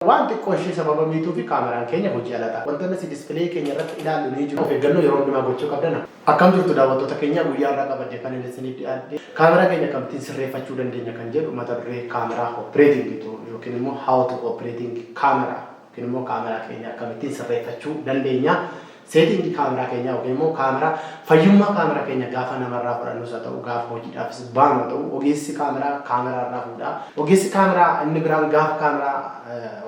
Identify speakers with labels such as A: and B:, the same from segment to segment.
A: Waan xiqqoo ishee sababa miituu fi kaameraan keenya hojii ala ta'a. Wantoonni asii display keenya irratti ilaallu ni jiru. Of eeggannoo yeroo hundumaa gochuu qabdan. Akkam jirtu daawwattoota keenya? Guyyaa irraa qabadde kan inni isiniif dhiyaadhe kaameraa keenya akkamittiin sirreeffachuu dandeenya kan jedhu, mata duree kaameraa operating yookiin immoo how to operating camera yookiin immoo kaameraa keenya akkamittiin sirreeffachuu dandeenya. Setting kaameraa keenyaa yookiin immoo kaameraa, fayyummaa kaameraa keenya gaafa namarraa fudhannus haa ta'u, gaafa hojiidhaafis baanu haa ta'u, ogeessi kaameraa kaameraa irraa fuudha. Ogeessi kaameraa inni biraan gaafa kaameraa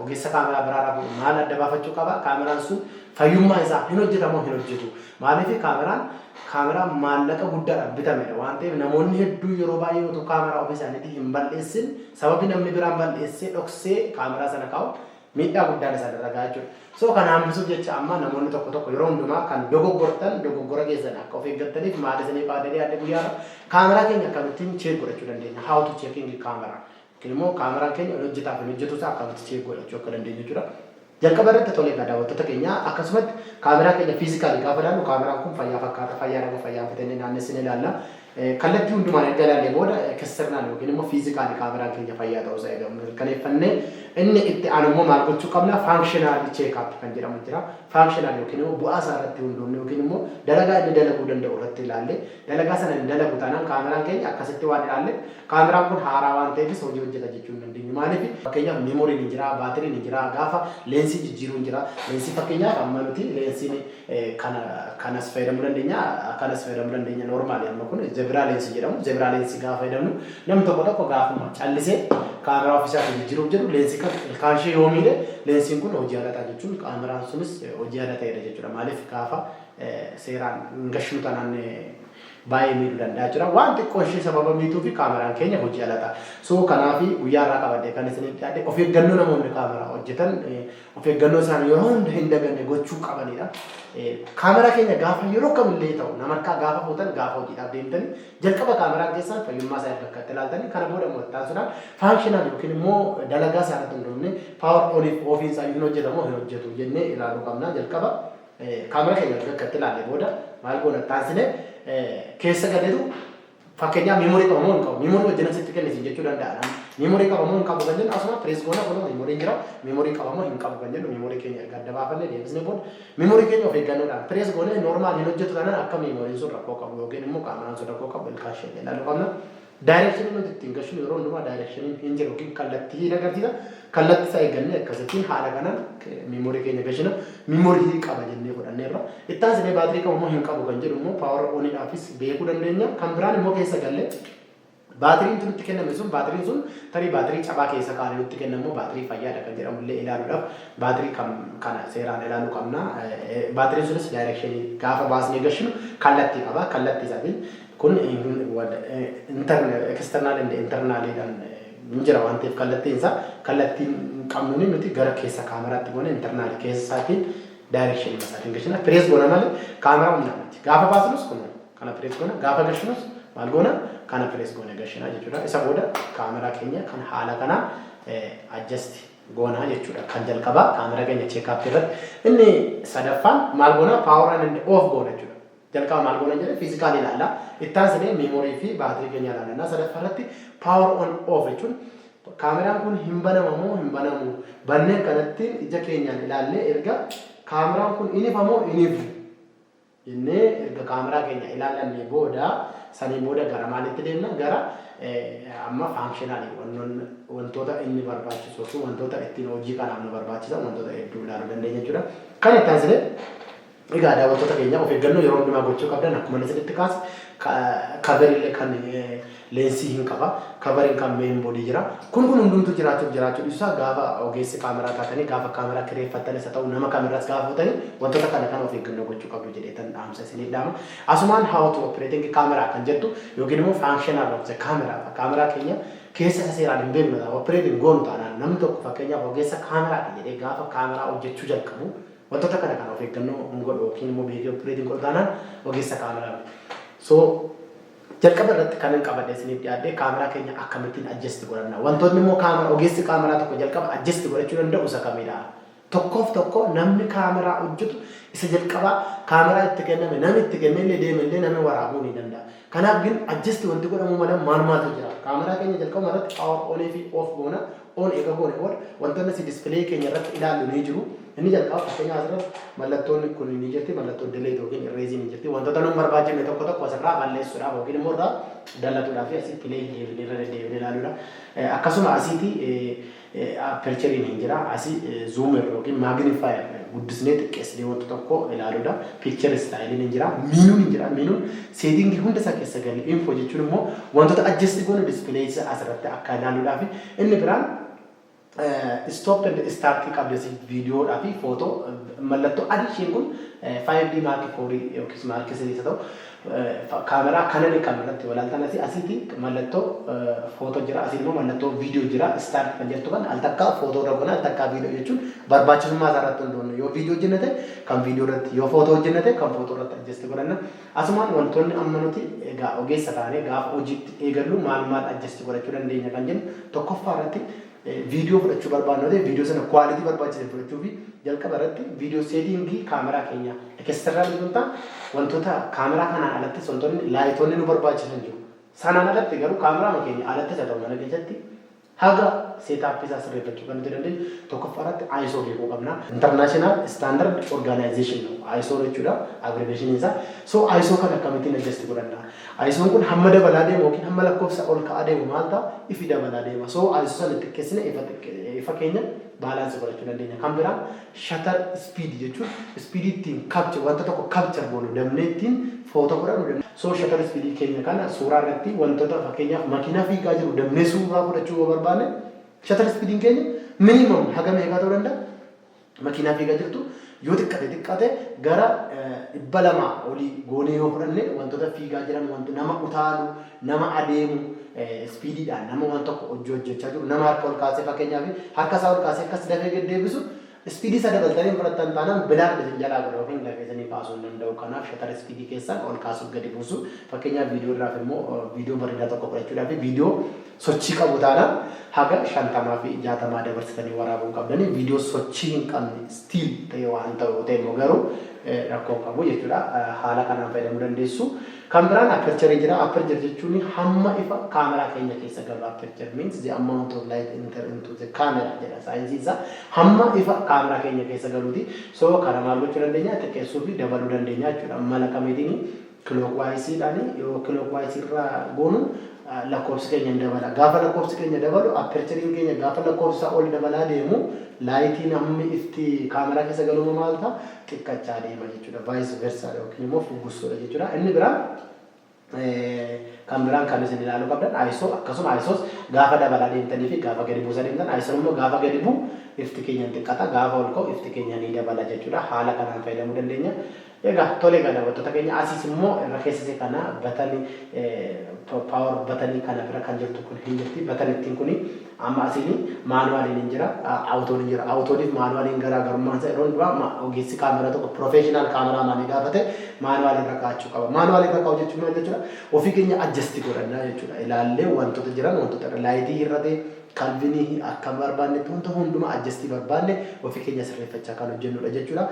A: ogeessa kaameraa biraarraa fuudhu maal adda baafachuu qaba? Kaameraan sun fayyummaa isaa hin hojjetamoo hin hojjetu? Maaliif kaameraan maallaqa guddaadhaan bitamedha waan ta'eef, namoonni hedduu yeroo baay'ee otoo kaameraa ofii isaaniitii hin balleessin, sababii namni biraan balleessee dhoksee kaameraa sana kaa'u, miidhaa guddaan isaan irra gahaa jechuudha. So kana hambisuuf jecha amma namoonni tokko tokko yeroo hundumaa kan dogoggortan, dogoggora keessan akka of eeggattaniif maal isinii qabatanii dhiyaadhe? Guyyaarra kaameraa keenya akkamittiin check godhachuu dandeenya? How to checking camera yookiin immoo kaameraan keenya hin hojjetaaf hin hojjetu isaa akkamitti check godhachuu akka dandeenyu jechuudha. Jalqaba irratti, tolee egaa daawwattoota keenya, akkasumatti kaameraa keenya physically gaafa ilaallu kaameraan kun fayyaa fakkaata, fayyaa nama fayyaa fitanii naannessine ilaalla. Kallattii hundumaan erga ilaallee booda, external yookiin immoo physically kaameraan keenya fayyaa ta'uu isaa egaa mirkaneeffannee, inni itti aanu immoo maal gochuu qabna? Functional check up kan jedhamu jira. Functional yookiin immoo bu'aa isaa irratti hundoofne yookiin immoo dalagaa inni dalaguu danda'u irratti ilaalle, dalagaa sana hin dalagu taanaan kaameraan keenya akkasitti waan ilaalle, kaameraan kun haaraa waan ta'eefis hojii hojjeta jechuu hin dandeenyu. Maaliif? Fakkeenyaaf memoryn hin jira, baateriin hin jira, gaafa leensii jijjiiruu hin jira. Leensii fakkeenyaaf amma nuti leensiin kana kanas fayyadamuu dandeenya, kanas fayyadamuu dandeenya. Normally amma kun zebra leensii jedhamu. Zebra leensii gaafa fayyadamnu, namni tokko tokko gaafuma callisee kaameraa ofiisaatiin jijjiiruuf jedhu leensii kan ilkaan ishee yoo miidhe, leensiin kun hojii ala ta'a jechuun kaameraan sunis hojii ala ta'edha jechuudha. Maaliif? Gaafa seeraan hin gashinu taanaan baay'ee miidhuu danda'a jechuudha. Waan xiqqoo ishee sababa miituu fi kaameraan keenya hojii ala ta'a. So kanaaf guyyaa irraa qabadhe kan isiniif dhiyaadhe of eeggannoo namoonni kaameraa hojjetan of eeggannoo isaanii yeroo hunda hin daganne gochuu qabanidha. Kaameraa keenya gaafa yeroo kamillee ta'u nama harkaa gaafa fuutan, gaafa hojiidhaaf deemtanii, jalqaba kaameraan keessan fayyummaa isaa erga akkatti ilaaltanii, kana booda immoo itti aansuudhaan functional yookiin immoo dalagaa isaa irratti hundoofne power oniif offiin isaa hin hojjetamoo hin hojjetu jennee ilaaluu qabna. Jalqaba kaameraa keenya erga akkatti ilaalle booda maal goona? Itti aansine keessa galeetu fakkeenyaaf memory qaba moo hin qabu, memory wajjin asitti kennisiin jechuu danda'a. Memory qaba moo hin qabu kan jennu asuma press goona. Kun memoryn jira. Memory qaba moo hin qabu kan jennu, memory keenya erga adda baafannee deebisnee booda, memory keenya of eeggannoodhaan press goonee normal hin hojjetu taanaan akka memoryn sun rakkoo qabu yookiin immoo kaameraan sun rakkoo qabu ilkaan ishee ilaaluu qabna. Directionii nuti ittiin gashinu yeroo hundumaa directioniin hin jiru yookiin kallattii hin agarsiisa. Kallattii isaa eeggannee akkasittiin haala kanaan memory keenya gashina. Memory qaba jennee fudhanneerra. Itti aansinee baatirii qabu moo hin qabu kan jedhu immoo power oniidhaafis beekuu dandeenya. Kan biraan immoo keessa gallee baatiriin nutti kenname sun, baatiriin sun tarii baatirii cabaa keessa kaa'anii nutti kennamu, baatirii fayyaadha kan jedhamu illee ilaaluudhaaf baatirii kana seeraan ilaaluu qabna. Baatiriin sunis directionii gaafa baasnee gashinu kallattii qaba. Kallattii isaatiin kun external and internaliidhaan hin jira waan ta'eef, kallattiin isaa kallattiin qabnuuni nuti gara keessa kaameraatti goone internal keessa isaatiin directionii isaatiin gashina. Press goona malee kaameraa humnaa miti. Gaafa baasnus kun kana press goona, gaafa gashinus maal goona? Kana press goone gashina jechuudha. Isa booda kaameraa keenya kan haala kanaan adjust goonaa jechuudha. Kan jalqabaa kaameraa keenya check up irratti. Inni sadaffaan maal goona? Power on and off goona jechuudha. Jalqaba maal goona jedhe? Physical ilaalla. Itti aansinee memory fi baatirii keenya ilaalla. Sadaffaa irratti power on off jechuun kaameraan kun hin banama moo hin banamu? Banneen kanatti ija keenyaan ilaallee, erga kaameraan kun hin ifamoo hin ifu jennee erga kaameraa keenya ilaalannee booda, saniin booda gara maalitti deemna? Gara amma functional wantoota inni barbaachisuu fi wantoota ittiin hojii kanaaf nu barbaachisan wantoota hedduu ilaaluu dandeenya jechuudha. Kan itti aansine egaa daawwattoota keenya, of eeggannoo yeroo hundumaa gochuu qabdan akkuma inni isinitti kaase, coverillee kan leensii hin qaba. Coveriin kan main body jira. Kun hundumtuu jiraachuuf jiraachuu dhiisusaa gaafa ogeessi kaameraa taatanii, gaafa kaameraa kireeffattanis haa ta'u, nama kaameraas gaafa fuutanii, wantoota kana of eeggannoo gochuu qabdu jedhee tan dhaamsa isiniif dhaama. Asumaan how to operating camera kan jettu yookiin immoo functional of the camera, kaameraa keenya keessa isa seeraan hin beeknu ta'a, operating goonu taanaan, namni tokko fakkeenyaaf ogeessa kaameraati jedhee gaafa kaameraa hojjechuu jalqabu wantoota kana of eeggannoo hin godhu yookiin immoo beekee operating godhu taanaan ogeessa kaameraa miti. So jalqaba irratti kan hin qabadhe isiniif dhiyaadhe kaameraa keenya akkamittiin adjust godhanna? Wantoonni immoo kaameraa ogeessi kaameraa tokko jalqaba adjust godhachuu danda'u isa kamidha? Tokkoof tokko namni kaameraa hojjetu isa jalqabaa kaameraa itti kenname, namni itti kenne illee deeme illee namni waraabuu ni danda'a. Kanaaf gin adjust wanti godhamuu mala maal maaltu jira? Kaameraa keenya jalqabuma irratti power on fi off goona. On eega goone booda wantoonni asii display keenya irratti ilaallu ni jiru. Inni jalqaba, fakkeenyaaf, asirratti mallattoon kun ni jirti, mallattoon delete yookiin erase ni jirti. Wantoota nu barbaachifne tokko tokko asirraa balleessuudhaaf yookiin immoo irraa dallatuudhaaf fi asii play deebinee irra deddeebinee ilaaluudha. Akkasuma asiiti apertureiin hin jira. Asii zoomer yookiin magnifier guddisnee xiqqeessinee wanta tokko ilaaluudha. Picture styleiin hin jira. Menuun hin jira. Menuun settingii hunda isaa keessa galee, info jechuun immoo wantoota adjust goonu display isaa asirratti akka ilaaluudhaaf. Inni biraan stop and start qabdesi, viidiyoodhaa fi footoo. Mallattoo adii isheen kun 5D Mark 4 yookiis Mark 3 isa ta'u, kaameraa Canon kan irratti walaaltan, asii asiiti mallattoo footoo jira, asii immoo mallattoo viidiyoo jira. Start kan jettu kan al takkaa footoo irra goona, al takkaa viidiyoo jechuun barbaachisummaa isaa irratti hundoofne, yoo viidiyoo hojjenne ta'e kan viidiyoo irratti, yoo footoo hojjenne ta'e kan footoo irratti adjust godhanna. Asumaan wantoonni amma nuti egaa ogeessa taanee gaafa hojiitti eegallu maal maal adjust godhachuu dandeenya kan jennu, tokkoffaa irratti viidiyoo fudhachuu barbaadnu ta'e, viidiyoo sana quality barbaachise fudhachuu fi jalqaba irratti viidiyoo settingii kaameraa keenya external hin taane, wantoota kaameraa kanaan alattis wantoonni lightoonni nu barbaachisan jiru. Sanaan alatti garuu kaameraa keenya alattis haa ta'u mana keessatti haga setupii isaa sirreeffachuu kan nuti dandeenyu, tokkoffaa irratti ISO beekuu qabna. International Standard Organization ISO jechuudha abbreviation isaa. So ISO kan akkamittiin adjust godhanna? ISOn kun hamma dabalaa deemu yookiin hamma lakkoofsa ol ka'aa deemu maal ta'a? Ifi dabalaa deema. So ISO sana xiqqeessine ifa keenya balance godhachuu dandeenya. Kan biraan shutter speed jechuun speedii ittiin capture, wanta tokko capture goonu, damnee ittiin footoo fudhannu. So shutter speed keenya kana suuraa irratti wantoota, fakkeenyaaf makiinaa fiigaa jiru damnee suuraa fudhachuu yoo barbaanne, shutter speediin keenya minimum haga meeqaa ta'uu danda'a? Makiinaa fiigaa jirtu yoo xiqqate xiqqate gara 200 olii goonee yoo fudhanne, wantoota fiigaa jiran, wanti nama utaalu, nama adeemu, speediidhaan nama waan tokko hojii hojjechaa jiru, nama harka ol kaasee, fakkeenyaaf harka isaa ol kaasee akkas dafee gad deebisu, speedii isa dabaltanii fudhattan taanaan blur isin jalaa godha yookiin dafee isinii baasuu hin danda'u. Kanaaf shutter speedii keessan ol kaasuuf gadi buusu. Fakkeenyaaf viidiyoo irraaf immoo viidiyoo bareedaa tokko fudhachuudhaaf, viidiyoo sochii qabu taanaan haga 50 fi 60 dabarsitanii waraabuu qabdanii. Viidiyoo sochii hin qabne, still ta'e waan ta'u ta'e immoo garuu rakkoo qabu jechuudha. Haala kanaan fayyadamuu dandeessu. Kan biraan aperture jira. Aperture jechuun hamma ifa kaameraa keenya keessa galu. Aperture means the amount of light enter into the camera jedha saayinsii isaa. Hamma ifa kaameraa keenya keessa galuuti. So kana maal gochuu dandeenya? Xiqqeessuu fi dabaluu dandeenya jechuudha. Mala kamiitiin? Clockwise-dhaan. Yoo clockwise irraa goonu lakkoofsi keenya ni dabala. Gaafa lakkoofsi keenya dabalu, apertureiin keenya gaafa lakkoofsa ol dabalaa deemu, lightiin hammi ifti kaameraa keessa galu maal ta'a? Xiqqachaa deema jechuudha. Vice versa yookiin immoo fuggissuudha jechuudha. Inni biraa kan biraan kan isin ilaaluu qabdan ISO. Akkasuma ISOs gaafa dabalaa deemtanii fi gaafa gadi buusaa deemtan, ISOn immoo gaafa gadi bu'u ifti keenya ni xiqqata, gaafa ol ka'u ifti keenya ni dabala jechuudha. Haala kanaan fayyadamuu dandeenya. Egaa tole, egaa daawwattoota keenya, asiis immoo irra keessisee kana buttonii, power buttonii kana bira kan jirtu kun hin jirti. Buttonittiin kuni amma asiin manualiin hin jira, autoon hin jira. Autooniif manualiin garaagarummaan isaa, yeroo hundumaa ogeessi kaameraa tokko, professional cameramanii gaafate, manualii irra kaa'achuu qaba. Manualii irra kaa'u jechuun maal jechuudha? Ofii keenya adjust godhannaa jechuudha. Ilaallee wantoota jiran, wantoota lightii hir'ate, kelvinii akka barbaannetti, wanta hundumaa adjustii barbaanne ofii keenya sirreeffachaa kan hojjennudha jechuudha.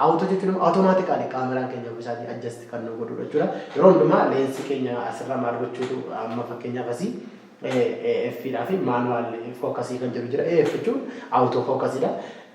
A: Auto jechuun immoo automatically kaameraan keenya ofii isaatii adjust kan nu godhudha jechuudha. Yeroo hundumaa leensii keenya asirraa maal gochuutu, amma fakkeenyaaf asii AF dhaa fi manual focusii kan jedhu jira. AF jechuun auto focusiidha.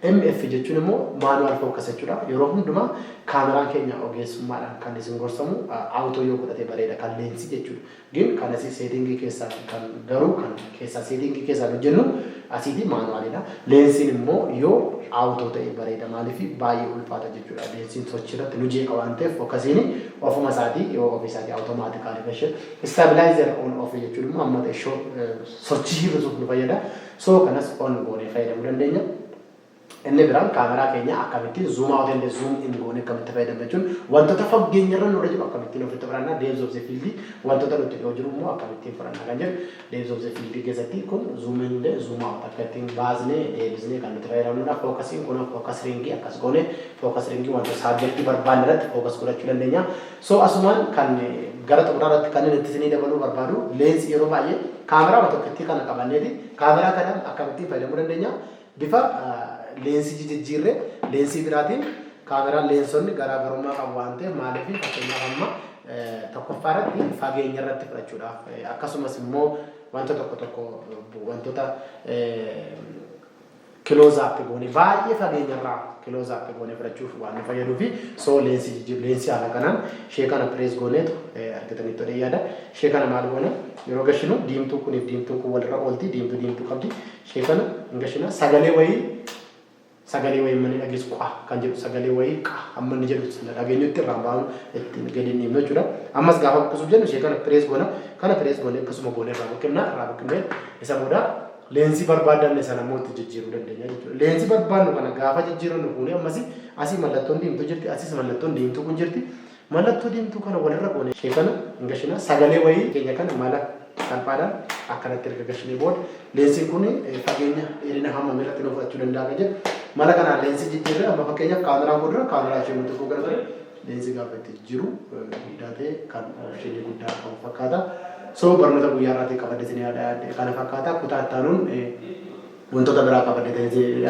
A: MF jechuun immoo manual focus jechuudha. Yeroo hundumaa kaameraan keenya ogeessummaadhaan kan isin gorsamu auto yoo godhate bareeda, kan leensii jechuudha. Gin kan asii settingii keessaa kan garuu kan keessaa settingii keessaan hojjennu asiitii manualidha. Leensiin immoo yoo auto ta'e bareeda. Maaliif? Baay'ee ulfaata jechuudha. Leensiin sochii irratti nu jeeqa waan ta'eef, focusiin ofuma isaatii yoo ofii isaatii automatically gashee. Stabilizer on off jechuun immoo amma ta'e sochii hir'isuuf nu fayyada. So kanas on goonee fayyadamuu dandeenya. Inni biraan kaameraa keenya akkamittiin zoom out and zoom in goonee akkamitti fayyadamna jechuun, wantoota fageenya irra nurra jiru akkamittiin ofitti fudhanna, depth of the field, wantoota nutti dhiyoo jiru immoo akkamittiin fudhanna kan jedhu, depth of the field keessatti kun zoom in, zoom out akka ittiin baasnee deebisnee kan nuti fayyadamnudha. Focusiin kun focus ringii akkas goonee focus ringii wantoota subjectii barbaanne irratti focus godhachuu dandeenya. So asumaan kan gara xumuraa irratti kan inni itti isinii dabaluu barbaadu, leensii yeroo baay'ee kaameraa tokkittii kana qabanneeti kaameraa kana akkamittiin fayyadamuu dandeenya? Bifa leensii jijjiirree leensii biraatiin, kaameraan leensonni garaagarummaa qabu waan ta'eef, maaliif, fakkeenyaaf amma Tokkoffaa irratti fageenya irratti fudhachuudhaaf, akkasumas immoo wanta tokko tokko, wantoota close up goone, baay'ee fageenya irraa close up goone fudhachuuf waan nu fayyaduu fi so leensii jijjiiru, leensii haala kanaan ishee kana press gooneetu argatanii tolee yaada. Ishee kana maal goone? Yeroo gashinu diimtuu kuniif diimtuun kun walirra oolti, diimtuu diimtuu qabdi. Ishee kana hin gashina, sagalee wayii manni dhageessu qa kan jedhu, sagalee wayii qa amma inni jedhu sana dhageenyutti irraan baanu ittiin gadi hin dhiibnu jechuudha. Ammas gaafa buqqisuuf jennu ishee kana press goona. Kana press goone akkasuma goone irraa buqqifna. Irraa buqqifnee isa booda leensii barbaaddanne sana immoo itti jijjiiruu dandeenya jechuudha. Leensii barbaadnu kana gaafa jijjiirannu fuunee ammas asii mallattoon diimtuu jirti, asiis mallattoon diimtuu kun jirti. Mallattoo diimtuu kana walirra goone ishee kana hin gashina, sagalee wayii keenya kana mala salphaadhaan akkanatti erga gashinee booda leensiin kun fageenya dheerina hammamii irratti nu fudhachuu danda'a kan jedhu mala kanaan leensii jijjiirree. Amma fakkeenyaaf kaameraan kun dura kaameraa ishee xiqqoo gara ture, leensii gaafa itti jijjiiru guddaa ta'e kan optionii guddaa qabu fakkaata. So barnoota guyyaa irraatii qabadde isin yaada kana fakkaata. Kutaa itti aanuun wantoota biraa qabadde.